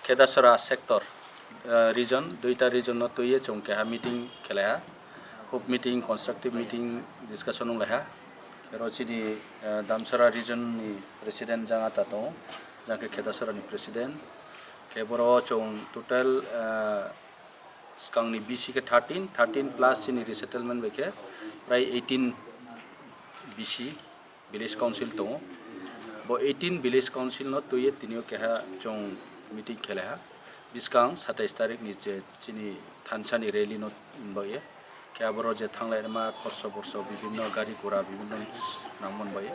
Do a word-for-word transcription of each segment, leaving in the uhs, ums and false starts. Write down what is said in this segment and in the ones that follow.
Khedasora sector, eh, region, duita region no twiwi chwng keha meeting khelaiha. Khub meeting, constructive meeting, discussion wnglaiha. Oro chini, eh, Damsara region ni president jang ata tongo, jang khe Khedasora ni president. Khe boro chwng total, eh, swkangni B C khe thirteen, thirteen plus chini resettlement bai khe prai eighteen B C village council tongo. Bo eighteen village council no twiwi tini o keha chwng meeting khelaiha. Bwskang satais tarik ni je chini thansa ni rally no bai khe aboro je thanglai ma khorso borso bibinno gari gura bibinno nangmani bai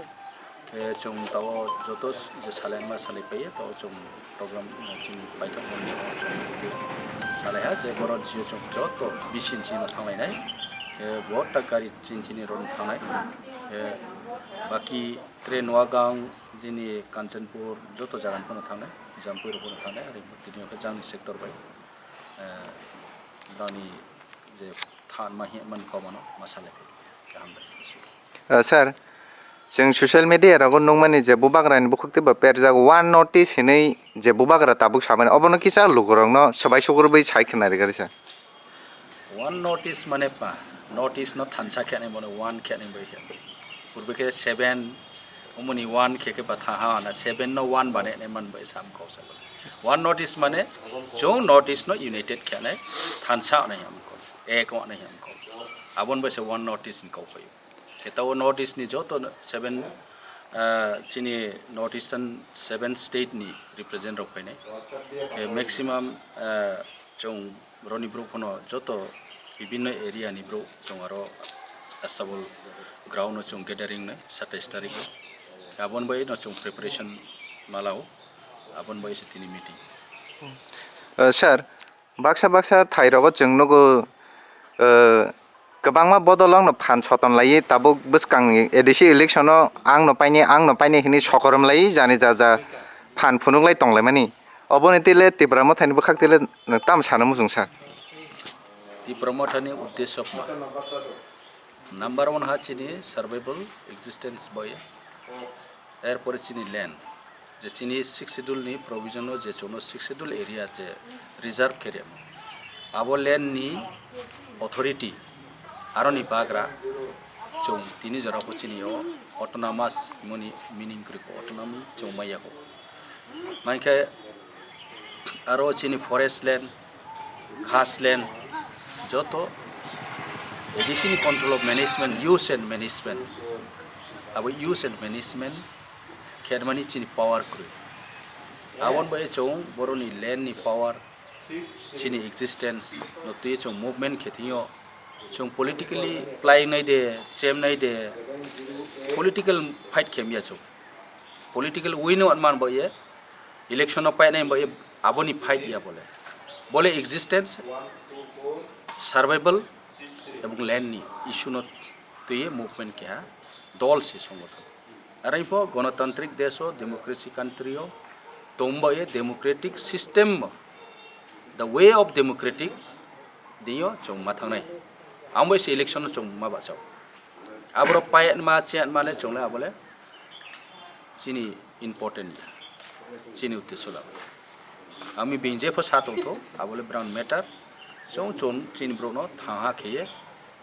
khe chwng tao joto je salai ma salai pai tao chwng program, eh, chini paithak mani chwng salaiha je borok jio chwng joto B C ni chini thanglainai khe bo ta gari chini chini rok thangnai khe baki train wagang jini Kanchanpur joto jaga ni phano thangnai, Jampui rok phano thangnai, ari tini khe jang ni sector bai, eh, dani je than ma hi man kau mano ma salai khe hambai. Eh, sir, chwng social media rogo nukmani je bubagrani bukhuk tei ba perjak one notice hinwi je bubagra tabuk samani, obono kisa lukurokno swbai sukurwi sai khna rwgari sir. One notice mane pa, notice no thansa khe nai bono one khe nai bai khe. Purbe khe seven, omoni one khe khe ba tha ha na seven no one bane nai man bai sam kau sa. One notice mane chwng notice no united khe nai thansa nai ham kau, ek nai ham kau. Abon bai se one notice ni kau pai. Khe tao North East ni joto seven, ah, chini North Eastern seven state ni represent rok phainai. Khe maximum, ah, chwng roni brouh phano joto bibinno area ni brouh chwng aro Astabol ground o chwng gathering nai satais tarik o. Aboni bai no chwng preparation malao, aboni bai se tini meeting. Uh, sir, baksa baksa thai rogo chwng nugo, uh, kwbangma bodol wngno phan soton laiwi tabuk bwskangni A D C election o ang no paini, ang no paini hinwi sokorom laiwi jani ja ja phan phunuk lai tong laimani. Oboni twi le Tipra Motha ni bwkhak twi le nwng tamo sana muchung sir? Tipra Motha ni uddesho kma? Number one ha chini survival existence bai. Erpore chini land, je chini Sixth Schedule ni provision o je chwngno Sixth Schedule area je reserve khe riyamo, abo land ni authority aroni bagra chwng tini jora bo chini o autonomous himoni meaning kwrwi kho, autonomy chwng maya kho. Mankhe aro chini forest land, khas land, joto A D C ni control of management, use and management. Abo use and management khermani chini power kwrwi. Aboni bai chwng boroni land ni power, chini existence no twi chwng movement khe thwngyo. Chwng politically play nai de, chem nai de, political fight khe maya chwng. Political win no man bo ye, election no painai bo ye, aboni fight ya bole. Bole existence, survival ebong land ni issue no twi movement keha dol se songothon. Arai pho gonotantrik desh o, democracy country o tong bo ye, democratic system bo, the way of democratic dino chwng ma thangnai. Ang bo se election no chwng ma bachao. Aboro payatma chayatma le chwng le abo le chini important ya, chini uddesho labo. Ami bini jepho sa tongtho, abo le brown matter. Chwng chwng chini borok no thangha kheye,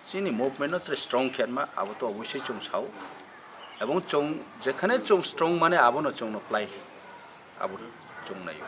chini movement no tre strong khe ma, abo to obosoi chwng sao. Ebong chwng jekhane chwng strong mane abo no chwng no play, abo chwng naio.